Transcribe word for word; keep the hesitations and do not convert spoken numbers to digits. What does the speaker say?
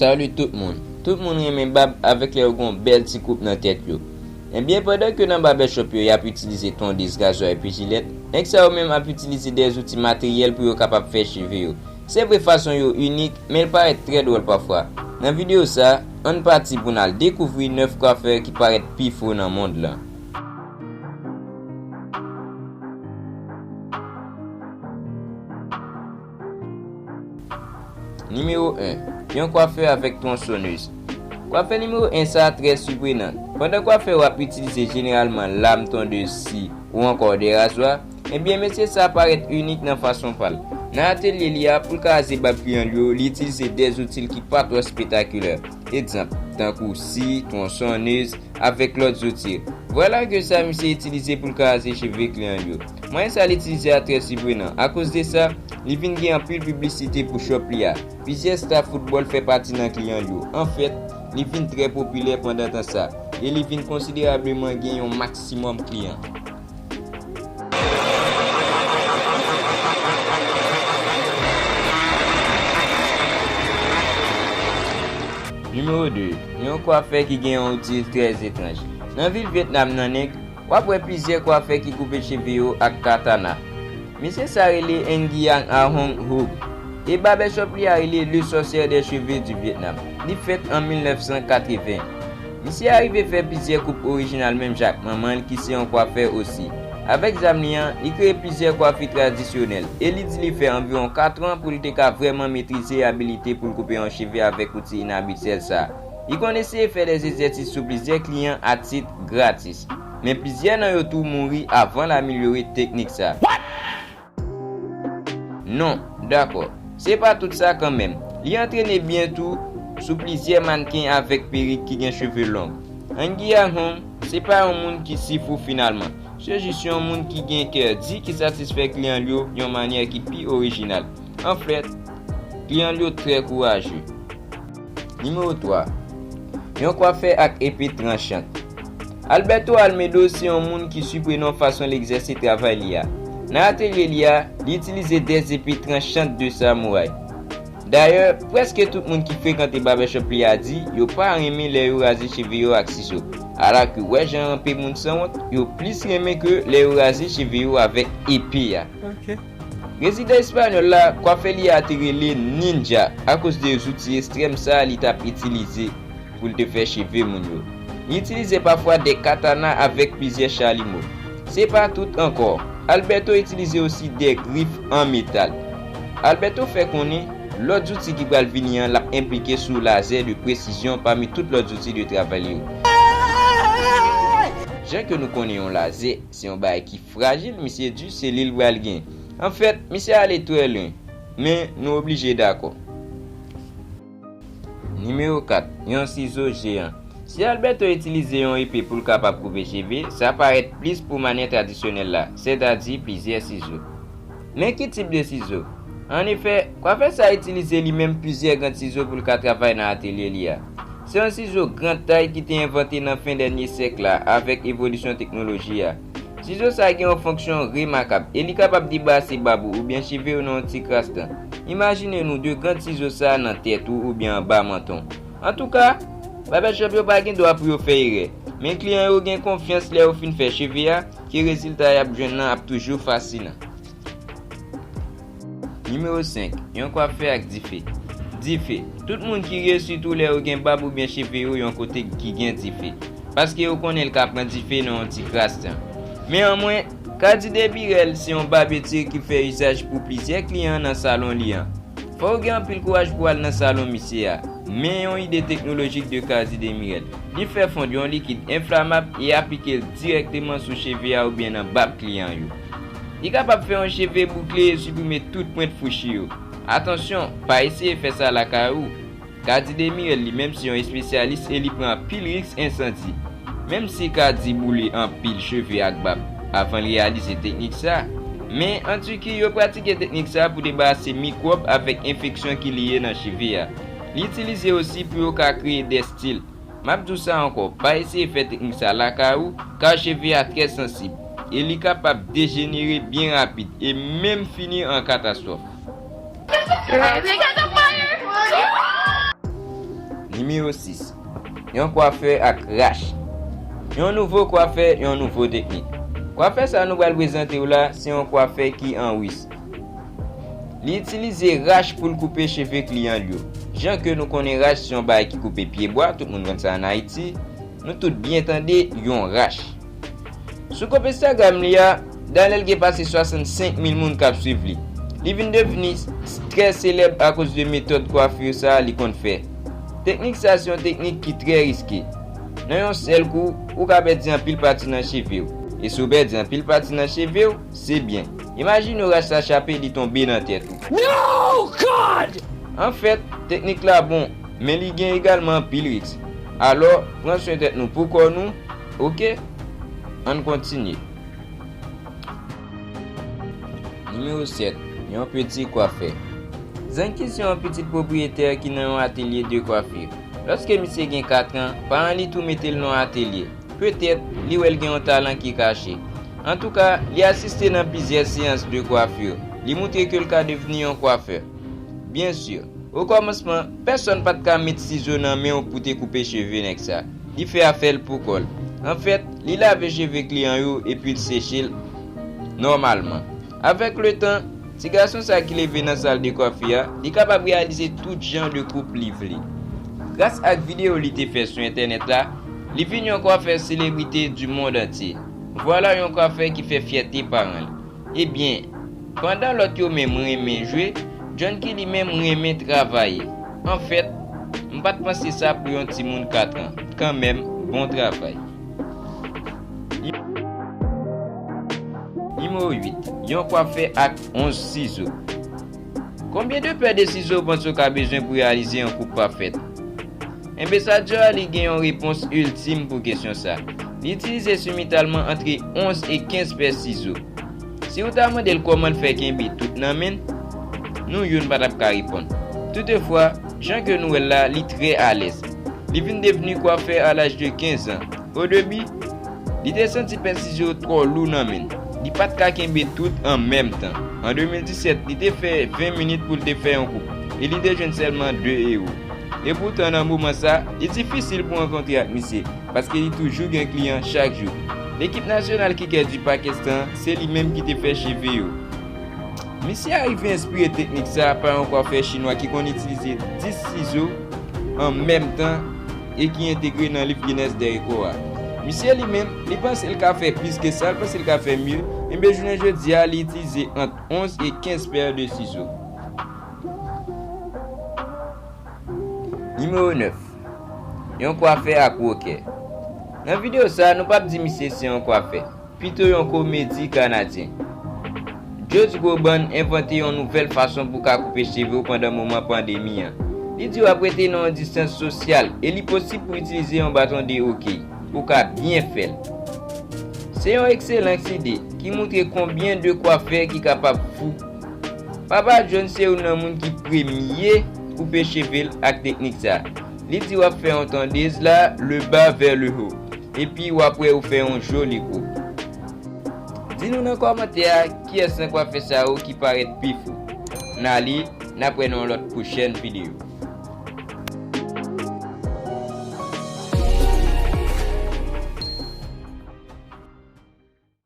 Salut tout moun. Tout moun renmen bab avèk lè yo gen yon bèl ti koup nan tèt yo. Ebyen, pandan ke nan babèchòp yo y ap itilize tondez, razwa epi jilèt, nèg sa yo menm ap itilize de zouti materyèl pou yo kapab fè cheve yo. Se vre fason yo inik, men l parèt trè dwòl pafwa. Nan videyo sa, ann pati pou n al dekouvri nèf kwafè ki parèt pi fou nan mond lan. Nimewo en, yon kwafè avèk twonsonnez. Kwafè nimewo en sa a trè siprenan. Pandan kwafè yo ap itilize jeneralman lam, tondez, si, ou ankò de razwa, ebyen mesye sa a parèt inik nan fason pa l. Nan atelye li a, pou l ka raze bab kliyan l yo, li itilize de zouti l ki pa twò spektakilè. Egzanp, tankou si, twonsonnez, avèk lòt zouti. Vwala ke sa misye itilize pou l ka raze cheve kliyan l yo. Mwayen sa l itilize a trè siprenan. Akoz de sa, li vin gen anpil piblisite pou shop li a. Plizyè sta foutbòl fè pati nan kliyan l yo. Anfèt, li vin trè popilè pandan tan sa, e li vin konsiderableman gen yon maksimòm kliyan. Nimewo de, yon kwafè ki gen yon itil trè etranj. Nan vil Vyetnam nan nèg, w ap wè plizyè kwafè ki koupe cheve yo ak katana. Mesye sa rele Nguyen Ahong Hug, e babèchòp li a rele Le Sorcier des Cheveux du Vietnam. Li fèt an mil nèf san katreven. Misye a rive fè plizyè koup orijinal menm jan ak manman l ki se yon kwafè osi. Avèk zam li an, li kreye plizyè kwafi tradisyonèl e li di li fè anviwon katran pou l te ka vrèman metrize abilite pou l koupe yon cheve avèk outi inabityèl sa a. Li konn eseye fè dèzèzèsis sou plizyè kliyan a tit gratis, men plizyè nan yo tou mouri avan l amelyore teknik sa a. Non, dakò. Se pa tout sa kanmenm. Li antrene byen tou sou plizyè mannken avèk perik ki gen cheve long. Ann Giya Hong se pa yon moun ki si fou finalman. Se jis yon moun ki gen kè di ki satisfè kliyan l yo yon manyè ki pi orijinal. Anfèt, kliyan l yo trè kouraje. Nimewo twa, yon kwafè ak epe tranchant. Alberto Almedo se yon moun ki siprenan fason l egzèse travay li a. Nan atelye li a, li itilize de epe tranchant de samouray. Dayè, prèske tout moun ki frekante babèchòp li a di yo pa renmen lè yo raze cheve yo ak sizo. Alòske wè jan anpe moun sanwont, yo plis renmen ke lè yo raze cheve yo avèk epe a. Rezidan espanyòl la, kwafè li a te rele Ninja akoz de zouti ekstrèm sa a li t ap itilize pou l te fè cheve moun yo. Li itilize pafwa de katana avèk plizyè chalimo. Se pa tout ankò. Alberto itilize osi de grif an metal. Alberto fè konnen lòt zouti ki pral vini an l ap enplike sou lazè de presizyon pami tout lòt zouti de travay li yo. Jan ke nou konnen yon lazè, se yon bagay ki frajil, misye di se li l pral gen. Anfèt, misye ale twè lwen, men nou oblije dakò. Nimewo kat, yon sizo jeyan. Si Alberto itilize yon epe pou l kapab koupe cheve, sa parèt plis pou manyè tradisyonèl la, sètadi plizyè sizo. Men ki tip de sizo? Annefè, kwafè sa a itilize li menm plizyè grann sizo pou l ka travay nan atelye li a. Se yon sizo gran tay ki te envante nan fen dènye syèk la avèk evolisyon teknoloji a. Sizo sa a gen yon fonksyon remakab e li kapab debarase bab ou oubyen cheve w nan yon ti kras tan. Imajine nou de grann sizo sa a nan tèt ou oubyen anba manton w. Antouka, babèchòp yo pa gen dwa pou yo fè erè, men kliyan yo gen konfyans lè yo fin fè cheve a ke rezilta y ap jwenn nan ap toujou fasinan. Nimewo senk, yon kwafè ak dife. Dife. Tout moun ki rye sitou lè yo gen bab oubyen cheve yo yon kote ki gen dife, paske yo konnen l ka pran dife nan yon ti kras tan. Men anmwen, Kadi Demirel se yon babetye ki fè izaj pou plizyè kliyan nan salon li an. Fò w gen anpil kouraj pou w al nan salon misye a. Men yon ide teknolojik de Kadi Demirel. Li fè fonn yon likid enflamab e aplike l dirèkteman sou cheve a oubyen nan bab kliyan yo. Li kapab fè yon cheve boukle e siprime tout pwent fouchi yo. Atansyon, pa eseye fè sa lakay ou. Kadi Demirel li menm se yon espesyalis e li pran anpil risk ensandi. Menm si Kadi boule anpil cheve ak bab avan l reyalize teknik sa, men an Tiki yo pratike teknik sa pou debarase mikwòb avèk enfeksyon ki lye nan cheve a. Li itilize osi pou yo ka kreye de stil. M ap di w sa ankò, pa eseye fè teknik sa lakay ou, ka cheve a trè sansib e li kapab dejenere byen rapid e menm fini an katastwòf. They got the fire! Nimewo sis. Yon kwafè ak rach. Yon nouvo kwafè, yon nouvo teknik. Kwafè sa nou pral prezante w la, se yon kwafè ki an Ris. Li itilize rach pou l koupe cheve kliyan l yo. Jan ke nou konnen rach se yon bagay ki koupe pye bwa, tout moun konn sa ann Ayiti. Nou tout byen tande yon rach. Sou kont Instagram li a, Danel gen pase swasannsenk mil moun k ap swiv li. Li vin devni s-, trè selèb akoz de metòd kwafi sa a li konn fè. Teknik sa a se yon teknik ki trè riske. Nan yon sèl kou, ou ka pèdi anpil pati nan cheve w. E si w pèdi anpil pati nan cheve w, se byen. Imajine w rach sa chape li tonbe nan tèt ou. No, God! Anfèt, teknik la bon, men li gen egalman anpil risk. Alò, pran swen tèt nou pou kò nou, oke? Ann kontinye. Nimewo sèt, yon peti kwafè. Zanki se yon pitit pwopriyetè ki nan yon atelye de kwafi. Lòske misye gen kat an, paran li tou mete l nan yon atelye. Petèt, li wè l gen yon talan ki kache. Antouka, li asiste nan plizyè seyans de kwafi. Li moutre ke l ka devni yon kwafè. Byen si, okòmansman, pèsonn pa t ka met sizo nan men w pou te koupe cheve nèg sa. Li fè afè l pou kò l. Anfèt, li lave cheve kliyan yo epi l seche l nòmalman. Avèk letan, ti gason sa ki leve nan sal de kwafi a, li kapab reyalize tout jan de koup li vle. Gras ak videyo li te fè sou entènèt la, li vin yon kwafè selebrite du monde entier. Vwala yon kwafè ki fè fyète paran l. Ebyen, pandan lòt yo menm renmen jwe, John Key li menm renmen travay. Anfèt, m pa t panse sa pou yon timoun kat an. Kanmenm, bon travay. Nimewo uit, yon kwafè ak onz sizo. Konbyen de pè de sizo w panse w ka bezwen pou reyalize yon koup pafèt? Enben, Sadio a li gen yon repons iltim pou kesyon sa. Li itilize simitalman antre onz e kenz pè sizo. Si w ta mande l kòman l fè kenbe tout nan men l, nou youn pa t ap ka reponn. Toutefwa, jan ke nou wè l la, li trè alèz. Li vin devni kwafè a laj de kenz an. O debi, li te santi pè sizo twò lou nan men l. Li pa t ka kenbe tout an menm tan. An de mil disèt, li te fè ven minit pou l te fè yon koup, e li te jwenn sèlman de ewo. Epoutan, nan moman sa, li difisil pou rankontre ak misye, paske li toujou gen kliyan chak jou. Lekip nasyonal kikè di Pakistan, se li menm ki te fè cheve yo. Misye arive enspire teknik sa a pa yon kwafè chinwa ki konn itilize dis sizo an menm tan e ki entegre nan liv Guinness dè rekò a. Misye li menm, li panse l ka fè plis ke sa, l panse l ka fè mye, enben jounen jodi a, li itilize ant onz e kenz pè de sizo. Nimewo nèf. Yon kwafè ak wokè. Nan videyo sa a, nou p ap di misye se yon kwafè, pito yon komedi kanadyen. Josh Groban envante yon nouvèl fason pou w ka koupe cheve w pandan moman pandemi an. Li di w ap rete nan yon distans sosyal e li posib pou w itilize yon baton de hokey pou w ka byen fè l. Se yon ekselan ide ki moutre konbyen de kwafè ki kapab fou. Papa John se youn nan moun ki premye koupe cheve l ak teknik sa. Li di w ap fè yon tondez la, le bas vers le haut, epi w ap wè ou fè yon joli koup. Di nou nan kòmantè a kiyès nan kwafè sa yo ki parèt pi fou. N ale, n ap wè nan yon lòt pwochèn videyo.